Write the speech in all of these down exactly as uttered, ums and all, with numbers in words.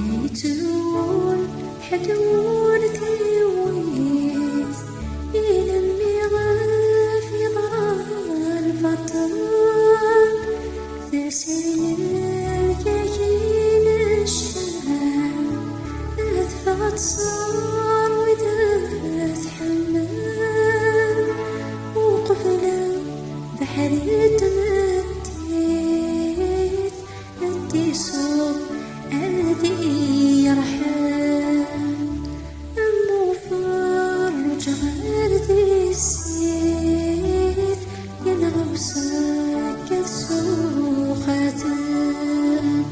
Yettun ḥedd ur t-iwit, ilemmi ɣef yeḍra lbaṭel. Tasirin lkakin ccan, ad teffeɣ ad tṣer wid ad tḥemmel. Uqbel beḥri tmeddit, ad d-iṣub ad yerḥem. Am uferruǧ ɣer tissit, yenɣa uṣekka s uxatem.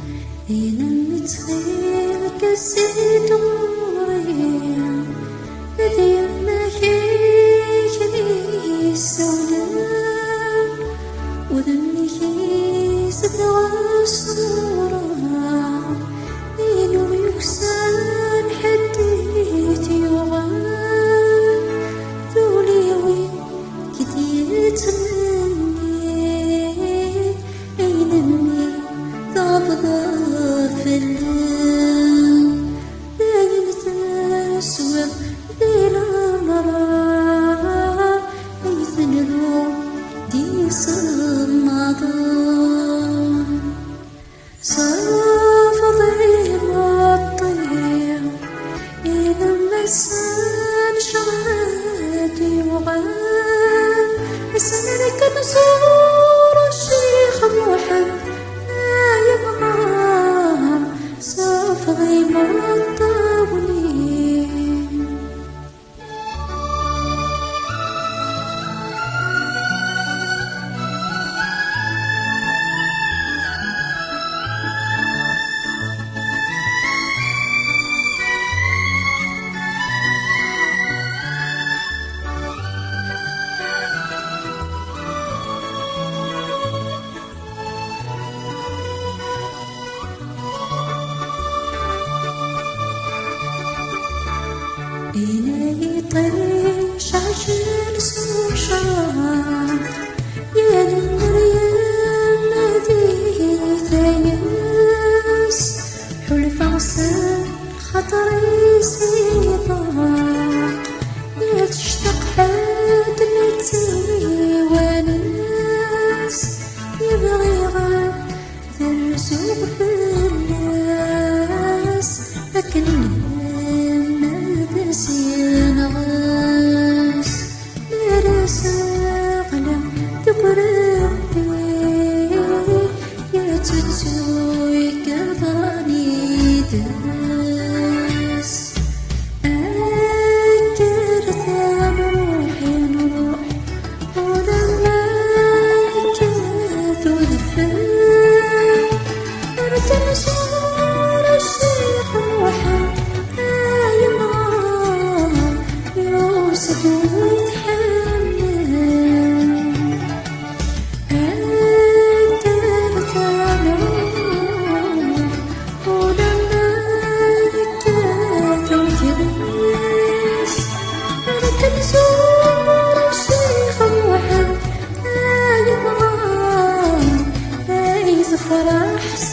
Inem ttxil-k a Sidi ɣur-i, ad yemmak akken i yessawlen. Udem-ik yezdeɣ ṣṣura, ayen ur yuksan ḥedd i t-yuɣen. Tuliwin i k-d-yettmennin, ayen-nni tɣabḍeḍ fell-i. D ayen teswiḍ di lameṛ ay tennuɣ d isemmaḍen. Ṣafeḍ imeṭṭi, idemmasen cɣel ad yuɣal. Ass-n akken ẓur Ccix Muḥend, ay amɣar, ṣafeḍ imeṭṭawen-im. Inna yiṭij ɛejlen s ucraq, yal mmeryem di tayes. Ḥulfaɣ s lxaṭer-is iḍaq, yetectaq ḥedd mi tt-iwanes. Yebɣiɣ ad rzuɣ fell-as akken ad s-yenɣes. Mi ara seɣleɣ deg urebbi, yettettu ikḍan yid-s. Akker tamruḥ i nruḥ, ulamma yekkat udfel. Ar temsur Ccix Muḥend, ay amɣar, yusa-d wi tḥemmel. Akken tamruḥ, ulamma yekkat ugris. Ar temsur Ccix Muḥend, ay amɣar, ay tefreḥ s